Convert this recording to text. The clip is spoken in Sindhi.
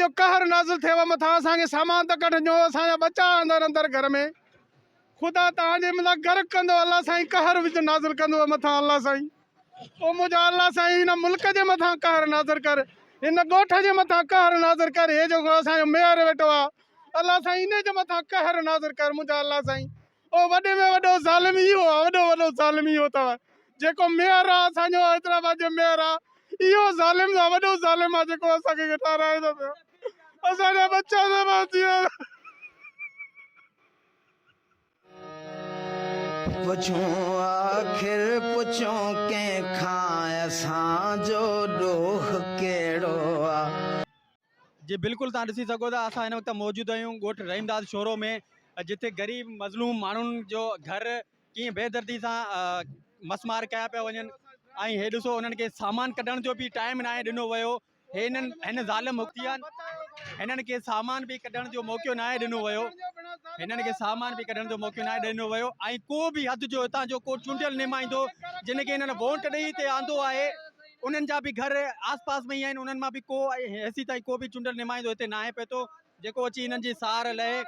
جو قهر نازل ٿيو مٿان اسان کي سامان ته ڪڍجو اسان جا ٻچا اندر اندر گهر ۾ خدا توهان جي مٿان غرق ڪندو الله سائين قهر وجهه نازل ڪندو مٿان الله سائين او منهنجا الله سائين هن ملڪ جي مٿان قهر نازل ڪر هن ڳوٺ جي مٿان قهر نازل ڪر هي جيڪو اسان جو ميئر ويٺو آ الله سائين انهي جي مٿان قهر نازل ڪر منهنجا الله سائين او وڏي ۾ وڏو ظالم اهو آ وڏو وڏو ظالم اهو اٿو جيڪو ميئر آ اسان جو حيدرآباد جو ميئر آ اهو ظالم آ وڏو ظالم آ جيڪو اسان کي ٺهرائي ٿو پيو اسان جا ٻچا ذبح ٿي ويا. پڇون آخر پڇون ڪنهن کان اسان جو ڏوهه ڪهڙو آ. جي بلڪل توهان ڏسي سگهو ٿا اسان هن وقت موجود آهيون ڳوٺ رحيم داد شورو ۾ جتي غريب مظلوم ماڻهن جو گهر ڪيئن بي دردي سان مسمار ڪيا پيا وڃن ۽ هي ڏسو انهن کي سامان ڪڍڻ جو به ٽائيم ناهي ڏنو ويو هنن هن ظالم حڪيان هنن کي سامان به ڪڍڻ جو موقعو ناهي ڏنو ويو هنن کي سامان به ڪڍڻ جو موقعو ناهي ڏنو ويو ۽ ڪو به حد جو هتان جو ڪو چونڊيل نمائندو جن کي هنن ووٽ ڏئي هتي آندو آهي انهن جا به گهر آس پاس ۾ ئي آهن انهن مان به ڪو هيسي تائين ڪو به چونڊيل نمائندو هتي ناهي پهتو جيڪو اچي هنن جي سار لهي.